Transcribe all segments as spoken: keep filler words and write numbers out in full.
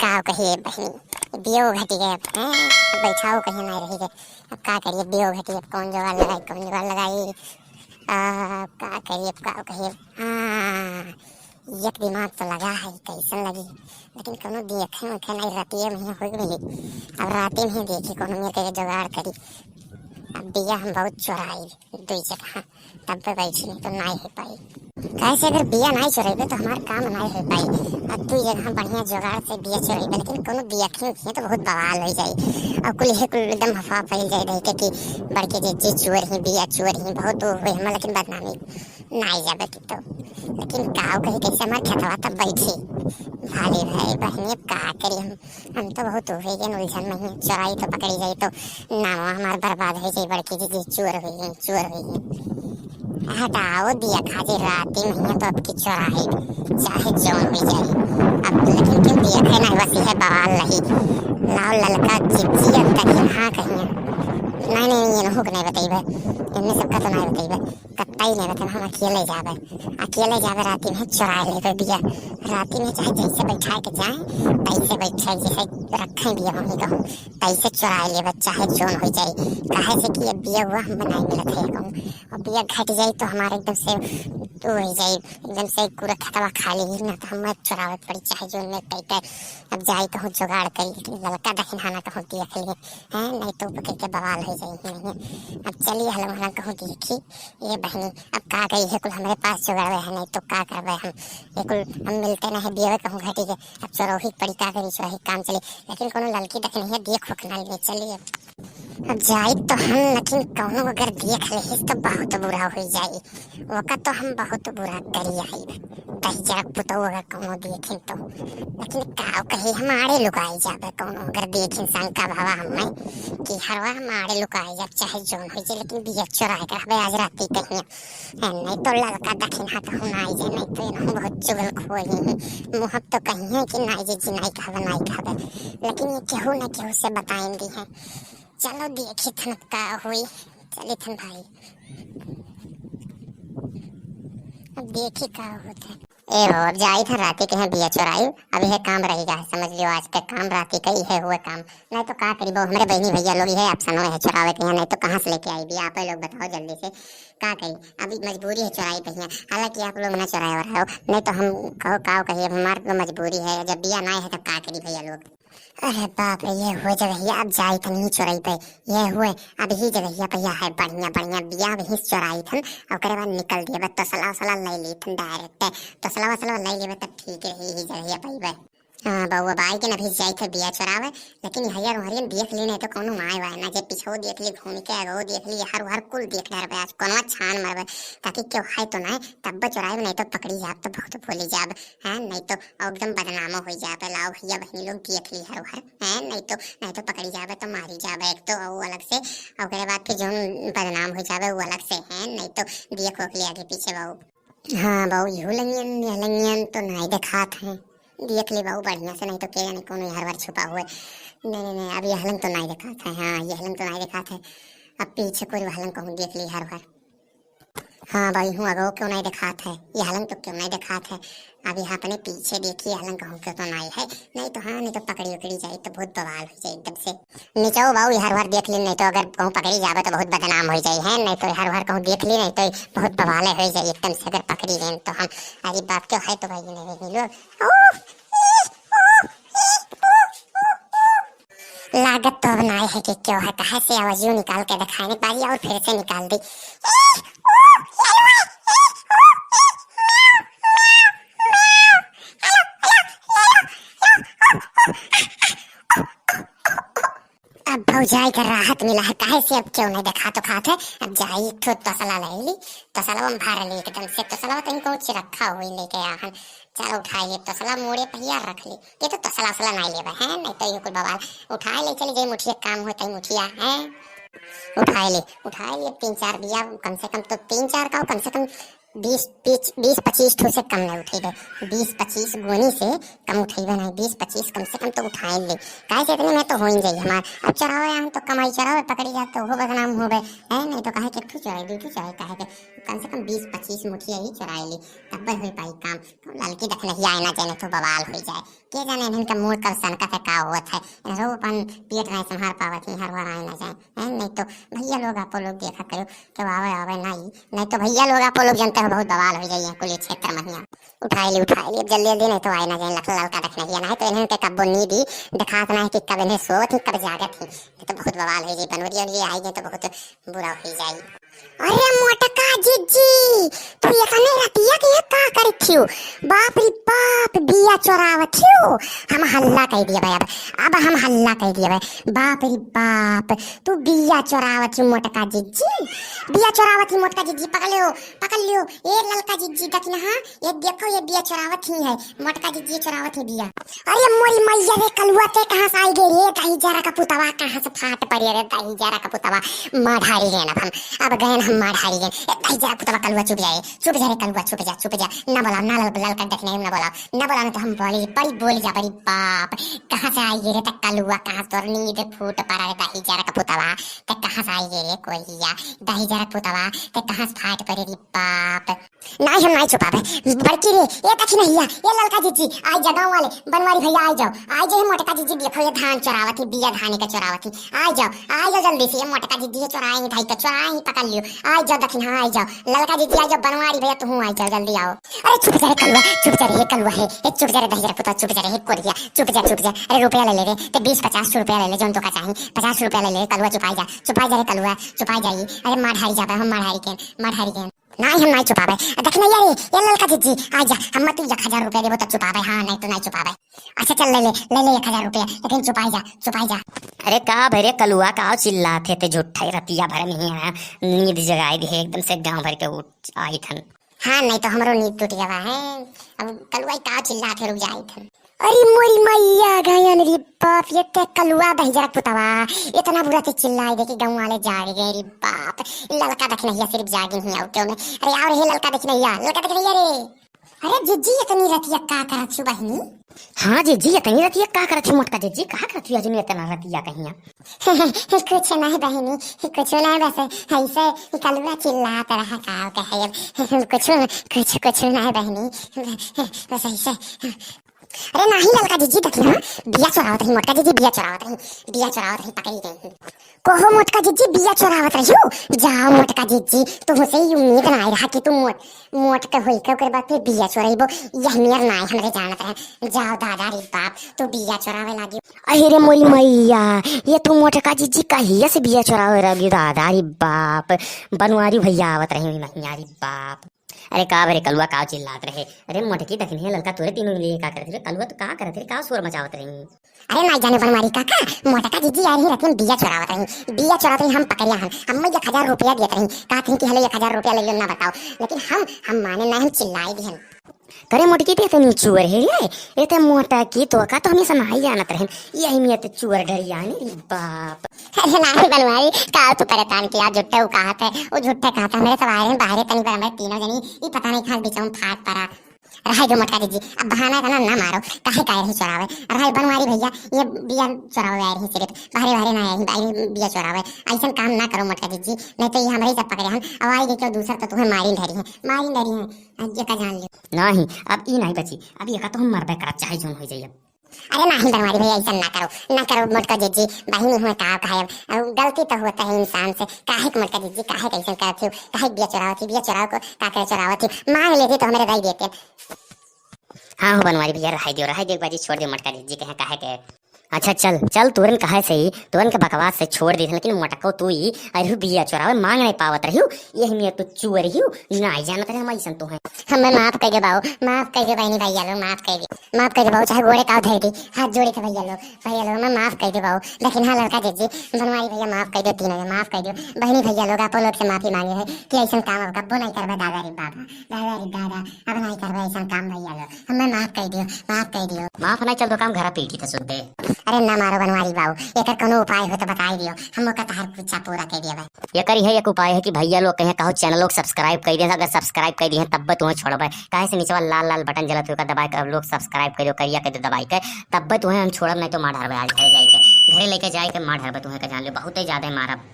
का कहिए बहिनी, बियो घटी गए अब, हैं? अब बैठाओ कहीं ना रही गए। अब का करिए, बियो घटी, अब कौन जुगाड़ लगाई, कौन जुगाड़ लगाई? आ, अब का करिए, अब का कहिए? हाँ, एक दिमाग तो लगा है, कैसन लगी, लेकिन कोनो देखे उखे नहीं, रातिये में ही हो गई। अब राति में ही देखी, कोनो मेरे के जुगाड़ करी। अब बिया हम बहुत चोराई दुई जगह, तब पे बैठी नहीं तो नाई हो पाई। कैसे अगर बिया नाई चोरेबे तो हमार काम नाई हो पाई। अब दुई जगह बढ़िया जुगाड़ से बिया चोरेबे, लेकिन कोनो बिया खियो खियो तो बहुत बवाल हो जाई। और कुल ये कुल एकदम हवा फैल जाए रही के कि बड़के जे, जे चोर ही, बिया चोर ही, बहुत वो हुए हम, लेकिन बदनामी नाई जाबे की तो। लेकिन काव कही कैसे हमार खेतवा तब बैठी। भाले भाई बहनी अब का करी हम, हम तो बहुत हो गए उलझन में ही। चोराई तो पकड़ी जाई तो नाम हमार बर्बाद हो जाई, बड़की जी, जी चोर हुई है, चोर हुई है। हटाओ दिया खाजे राती में तो अब की चोराई चाहे जौन हो जाए। अब लेकिन क्यों दिया खाए ना, बस यह बवाल रही। लाओ ललका चिपचिया तक हाँ कहिए। नहीं, नहीं, ये नहुक नहीं बताइबे, इनने सबका तो नहीं बताइबे। कत्ता ही नहीं बता, हम अकेले जाबे, अकेले जाबे, राती में चोराए लेबे बिया। राती में चाहे जैसे बैठाए के जाए, तैसे बैठाए, जैसे रखे बिया मम्मी कहूँ, तैसे चोराए लेबे, चाहे जौन हो जाए। काहे से कि ये बिया हुआ हम बनाए मिलत है कहूँ, और बिया घट जाए तो हमारे एकदम से वो हो जाए, एकदम से पूरा खेतवा खाली ही ना, तो हम चोरावे पड़ी, चाहे जौन में कही। अब जाई कहूँ जुगाड़ करी, ललका दखिनहाना कहूँ देख लिए, हैं, नहीं तो पकड़ के बवाल हो जाई ही नहीं। अब चलिए हलम हलम कहूँ देखी, ये बहनी, अब का गई है कुल हमरे पास जुगाड़वे है, नहीं तो का करबे हम, ये कुल हम मिलते नहीं बियवे कहूँ घटी के। अब चोरोही पड़ी का करी, चोरोही काम चली, लेकिन कोनो ललकी दखिनहिया देख होक ना ले चलिए। अब जाई तो हम, लेकिन कौनो अगर देख लेहिस तो बहुत बुरा हो जाई। ओका तो हम बहुत बुरा करी आई, दहिजरा पुतौ अगर कौनो देखिन तो। लेकिन का कही, हम आड़े लुकाई जाबे कौनो अगर देखिन शंका भवा हमें कि हरवा हम आड़े लुकाई जाब, चाहे जौन हो जाए, लेकिन बिया चोराए के रहबे आज राती कहीं। ए, नहीं तो ललका दखिनहा कहूँ ना आई जाए, नहीं तो इन्हों बहुत चुगल खोई है। मुँह तो कही है कि नाई जी, जी नाई कहबे, नाई कहबे, लेकिन ये केहू ना केहू से बताएंगी है। चलो देखी थन का हुई, चली थन भाई, अब देखी का होत है। ए हो, अब जाई थन राती के हैं बिया चोराई, अब यह काम रही गा है, समझ लियो आज के काम राती का ही है हुए काम। नहीं तो का करी बहु, हमरे बहनी भैया लोग ही है, आप सनो है चोरावे के हैं, नहीं तो कहाँ से लेके आई बिया, आप ही लोग बताओ जल्दी से का करी। अभी मजबूरी है चोराई भैया, हालांकि आप लोग ना चोराए हो रहे हो, नहीं तो हम कहो का कही, अब हमारे तो मजबूरी है, जब बिया ना है तो का करी भैया लोग। अरे बाप रे, ये हुए जगहिया, अब जाई तनी चोरई पे। ये हुए, अब ही जगहिया पे यह है बढ़िया बढ़िया बिया, अब ही चोराई थन, ओकरे बाद निकल दिए, बस तसला वसला ले ली थन डायरेक्ट, तसला वसला ले लेबे तब ठीक रही, ही जगहिया पे बे। हाँ बउआ, बाई के न अभी जाई थे बिया चोरावे, लेकिन हरियर उहरियन देख ली, नहीं तो कोनो माय वाय ना, जे पीछो देख ली, घूम के आगो देख ली, हर हर कुल देख ले बे, आज कोनो छान मरबे, ताकि क्यों है तो ना, तब चोराई, नहीं तो पकड़ी जाब तो बहुत बोली जाब। हैं, नहीं तो एकदम बदनामो हो जाबे। लाओ भैया बहनी लोग देख ली हर हर, हैं, नहीं तो, नहीं तो पकड़ी जाबे तो मारी जाबे एक तो, और अलग से, और ओकरे बाद फिर जौन बदनाम हो जाबे वो अलग से, हैं, नहीं तो देख ओख ले आगे पीछे बाऊ। हाँ बाऊ, यहू लंगियन, यह लंगियन तो नाई देखात है, देख ली बाऊ बढ़िया से, नहीं तो के जाने कोनो हर हर छुपा हुए। नहीं, नहीं, नहीं, अब यह लंग तो नाई देखात है, हाँ, यह लंग तो नाई देखात है, अब पीछे कोई हलंग कहूँ देख ली हर हर। हाँ भाई, हूँ अगो क्यों नहीं दिखात है, ये हलंग तो क्यों नहीं दिखात है। अब यहाँ अपने पीछे देखिए, हलंग कहूँ क्यों तो नहीं है, नहीं तो हाँ, नहीं तो पकड़ी उकड़ी जाए तो बहुत बवाल हो जाए एकदम से। नीचे बाऊ, हर बार देख ली, नहीं तो अगर कहूँ पकड़ी जावे तो बहुत बदनाम हो जाए है, नहीं तो हर बार कहूँ देख ली, नहीं तो बहुत बवाले हो जाए एकदम से अगर पकड़ी गए तो हम। अरे बाप, क्यों है तो भाई नहीं लोग। लागत तो अब नाय है कि क्यों है, कहाँ से आवाजियो निकाल के दिखाने पारी और फिर से निकाल दी। अब भौजाई का राहत मिला है, काहे से अब क्यों नहीं देखा तो खात है। अब जाई एक ठो तसला ले ली, तसला में भर ली एकदम से, तसला तो इनको ऊँचे रखा हुई लेके आहन। चलो उठाई ली तसला, मोड़े पहिया रख ली। ये तो तसला वसला नाई लेबे हैं, नहीं तो ये कुल बवाल। उठाए ले चली जाई मुठिया, काम होता ही मुठिया है। उठाए ले, उठाए ले तीन चार बिया, कम से कम तो तीन चार का, कम से कम बीस, बीस, बीस पच्चीस ठो से कम नहीं उठेबे। बीस पच्चीस गोनी से कम उठेबे नहीं, बीस पच्चीस कम से कम तो उठाए ले। काहे से इतने में तो हो ही जाई हमार। अब चरावे आए हैं तो कमाई चरावे पकड़ी जात तो हो बदनाम होबे, है नहीं तो काहे के एक ठो चराई, दू ठो चराई, काहे के कम से कम बीस पच्चीस मुठिया ही चराए ली, तब होई पाई काम। ललकी देख नहीं आए ना जाने तो बवाल हो जाए। के जाने इनका मूड कब सनकत है, का होत है। इनरो अपन पेट नहीं संभाल पावत ही, हर बार आए ना जाए। हैं, नहीं तो भैया लोग, आपो लोग देखा करो, केहू आवे, आवे नहीं, नहीं तो भैया लोग, आपो लोग जानते हो, बहुत बवाल हो जाइए कुल ये क्षेत्र में हियाँ। उठाए ली, उठाए ली, अब जल्दी, जल्दी, नहीं तो आए ना जाए, लख-, ललका देख नहीं, नहीं तो इन्हें के कब्बो नींद ही दिखात ना है कि कब इन्हें सोवत ही, कब जागत ही, नहीं तो बहुत बवाल हो जाए, बनवरिया उनवरिया आई जाए तो बहुत बुरा हो जाए। अरे मोटका जिज्जी, तू इतने रतिया के यहाँ का करत हियो? बाप रे बाप, बिया चोरावत हियो। हम हल्ला कह दिया भाई, अब, अब हम हल्ला कह दिया भाई। बाप रे बाप, तू बिया चोरावत हियो मोटका जिज्जी, बिया चोरावत हियो मोटका जिज्जी, पकड़ लियो, पकड़ लियो। ए ललका जिज्जी, दखिनहा, ये देखो, ये बिया चोरावत ही है, मोटका जिज्जी चोरावत ही बिया। अरे मोरी मैया रे कलुआ, ते कहाँ से आई गे रे दही जरा का पुतवा, कहाँ से फाट पड़े रे दही जरा का पुतवा। मार ढारी गए अब हम, अब गए हम मार ढारी गए। ए दही जरा पुतवा कलुआ चुप जाए, चुप जा रे कलुआ, चुप जा, चुप जा, ना बोला, ना लल-, ललका देखने ना बोला, ना बोला ना तो हम बोली, बड़ी बोल जा, बड़ी बाप। कहाँ से आई गे रे ते कलुआ, कहाँ से तोर नींद फूट पड़ा रे दही जरा का पुतवा, ते कहाँ से आई गे रे कोहिया, दही जरा पुतवा, ते कहाँ से फाट पड़े रे बाप। नाई हम नाई छुपावे। बड़की रे, ए दखिनहिया, ए ललका जिज्जी, आई जा गाँव वाले, बनवारी भैया आई जाओ, आई जाओ, मोटका जिज्जी देखो ये धान चोरावत ही, बिया धाने का चोरावत ही, आई जाओ, आई जाओ जल्दी से, ये मोटका जिज्जी ये चोराए ही, धाई तो चोराए ही, पकड़ लियो, आई जाओ दखिनहा, आई जाओ, ललका जिज्जी आई जाओ, बनवारी भैया तुहूँ आई जाओ, जल्दी आओ। अरे चुप जा रे कलुआ, चुप जा रे, हे कलुआ है, ए चुप जा रे दही जरा पुता, चुप जा रे, हे कोरिया, चुप जा, चुप जा, अरे रुपया ले ले रे, ते बीस पचास रुपया ले ले, जौन तो का चाही, पचास रुपया ले ले, कलुआ चुपाई जा, चुपाई जा रे कलुआ, चुपाई जाई, अरे मार ढारी जाबे, हम मार ढारी के, मार ढारी के। नाई हम नाई चुपावे। दखिनहिया रे, ए ललका जिज्जी, आ जा, हम तू एक हजार रुपया देबो तब चुपावे, हाँ, नहीं तो नाई चुपावे। अच्छा चल ले ले, ले ले एक हजार रुपया, लेकिन चुपाई जा, चुपाई जा। अरे का भरे कलुआ, का चिल्लात है ते झूठा ही रतिया भर में ही है, नींद जगाई दे एकदम से गाँव भर के उठ आई थन। हाँ, नहीं तो हमरो नींद टूट गवा है। अब कलुआ का चिल्लात है, रुक जाई थन। अरे मोरी मैया गयन रे बाप, ये ते कलुआ दहिजरा पुतवा, इतना बुरा ते चिल्लाई दे कि गाँव वाले जाग गए रे बाप। ललका दखिनहिया सिर्फ जागिन ही आउ क्यों में। अरे आओ रे ललका दखिनहिया, ललका दखिनहिया रे। अरे जिज्जी इतनी रतिया का करत छु बहिनी? हाँ जिज्जी इतनी रतिया का करत छु मोटका जिज्जी, का करत छु अजनी इतना रतिया कहिया? कुछ नहीं बहिनी, कुछ नहीं, बस ऐसे ही कलुआ चिल्लात रहा का कहे। कुछ, कुछ, कुछ नहीं बहिनी, बस ऐसे। अरे नाही ललका जिज्जी, देखी हाँ, बिया चोरावत रही मोटका जिज्जी, बिया चोरावत रही, बिया चोरावत रही, पकड़ी गई। कहो मोटका जिज्जी, बिया चोरावत रही हो? जाओ मोटका जिज्जी, तुमसे ही उम्मीद ना रहा कि तुम मोट, मोट के होई के ओकर बाद फिर बिया चोराइबो, यह मेर नाय हमरे जानत रहे। जाओ दादा रे बाप, तू बिया चोरावे लागी। अहे रे मोरी मैया, ये तू मोटका जिज्जी कहिया से बिया चोरावे लागी दादा रे बाप। बनवारी भैया आवत रही हुई महिया रे बाप। अरे का बरे कलुआ का चिल्लात रहे? अरे मोटकी दखिनहिया ललका तोरे तीनों मिलिए का करत रे? कलुआ तू का करत रे? का शोर मचावत रही? अरे नाई जाने बनवारी काका, मोटका जिज्जी आ रही रतिन बिया चोरावत रही, बिया चोरावत रही, हम पकड़िया हन, हम एक हजार रुपया दियत रही, कहत रही कि हेलो एक हजार रुपया ले लो ना बताओ, लेकिन हम, हम माने ना, हम चिल्लाई दिहन। करे मोटकी ते इतनी चुअर है रे, इतने मोटकी तो का तो हमेशा नाई जानत रहन, यही में ते चुअर डरिया ने रे बाप। अरे नाही बनवारी, का तू परेशान किया, झूठे वो कहत है, वो झूठे कहत है, हमरे सब आए हैं बाहरे तनी पर हमरे तीनों जनी, ई पता नहीं कहाँ बीच में फाट पड़ा। रहे दो मोटका जिज्जी, अब बहाना इतना ना मारो, काहे का रही चोरावे? रहे बनवारी भैया, ये बिया चोरावे आए रही सिर्फ, बाहरे बाहरे ना आए रही, बाहरे बिया चोरावे। ऐसन काम ना करो मोटका जिज्जी, नहीं तो ये हमरे ही सब पकड़े हन, अब आई देखियो दूसर तो तुम्हें मारिन धरी है, मारिन धरी है, अब ये का जान लियो। नहीं, अब ई नहीं बची, अब ये का तो हम मरबे करब, चाहे जौन हो जाए अब। अरे नाही बनवारी भैया, ऐसा ना करो, ना करो मोटका जिज्जी, बहिनी हुए का कहे, अब गलती तो होता है इंसान से, काहे के मोटका जिज्जी, काहे के ऐसा करत हो, काहे के बिया चोरावत ही, बिया चोराव को, का करे चोरावत ही, मांग लेती तो हमरे दई देते। हाँ हो बनवारी भैया, रहाई दियो, रहाई दियो, बाजी छोड़ दियो मोटका जिज्जी, कहे काहे के। अच्छा चल, चल तोरन कहे से ही, तोरन के बकवास से छोड़ दी, लेकिन मोटको तू ही, अरे बिया चोरावे मांग नहीं पावत रही हो, यही में तू चुअर ही हो, नहीं जानत रहे हम ऐसन तो हैं। हमें माफ कर दे बाऊ, माफ कर दे बहनी भैया लोग, माफ कर दे, माफ कर दे बाऊ, चाहे गोड़े का धर दी, हाथ जोड़े थे भैया लोग, भैया लोग हमें माफ कर दे बाऊ। लेकिन हाँ ललका जिज्जी, बनवारी भैया माफ कर दे, तीनों में माफ कर दे। बहनी भैया लोग आप लोग से माफी मांगे है कि ऐसा काम अब कब्बो नहीं करबे दादा रे बाबा, दादा रे दादा, अब नहीं करबे ऐसा काम भैया लोग, हमें माफ कर दियो, माफ कर दियो। माफ नहीं चल तो काम घर पीटी तो सुध दे। अरे ना मारो बनवारी बाबू, एकर कोनो उपाय हो तो बताई दियो, हम ओकर तहार इच्छा पूरा कर दिया भाई। एकर इहे एक उपाय है कि भैया लोग कहे कहो channel लोग subscribe कर दिए, अगर subscribe कर दिए तब तुहें छोड़बे, काहे से नीचे वाला लाल लाल बटन जलत होकर दबाए के लोग subscribe कर दियो, करिया कर दियो दबाई के, तब तुहें हम छोड़ब, नहीं तो मार हरबे आज घरे जाए के, घरे लेके जाए के मार हरबे तुहें का जान लियो, बहुत ही ज्यादा मारब।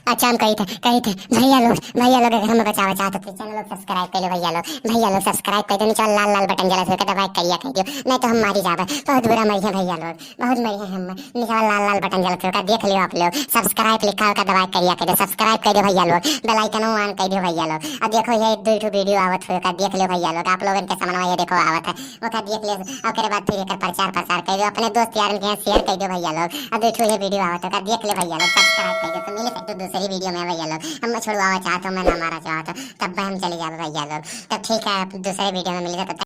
अच्छा हम कही थे, कही थे भैया लोग, भैया लोग अगर हम बचावा चाहते तो channel लोग subscribe कर लो भैया लोग, भैया लोग subscribe कर दो, नीचे वाला लाल लाल बटन जलत होकर दबाए करिया कर दियो, नहीं तो हम मारी जाबे, बहुत बुरा मरी है भैया लोग। बहुत मरी है हम। नीचे वाला लाल लाल बटन जलत होगा, देख लियो आप लोग। Subscribe लिखा होगा, दबाए करिया कर दो। Subscribe कर दो भैया लोग, bell icon on कर दो भैया लोग। अब देखो ये दो ठो video आवत होगा, देख लियो भैया लोग। आप लोगन के सामने ये देखो आवत है, ओका देख लियो। ओकरे बाद फिर एकर प्रचार प्रसार कर दो, अपने दोस्त यारन के यहाँ share कर दो भैया लोग। अब दो ठो ये video आवत होगा, देख लियो भैया लोग, subscribe कर दो। तो मिले एक ठो दूसरी video में भैया लोग, हम छुड़वावा चाहत हो, मैं ना मारा चाहत हो, तब हम चले जाबे भैया लोग। तब ठीक है, दूसरे video में मिले, तब तक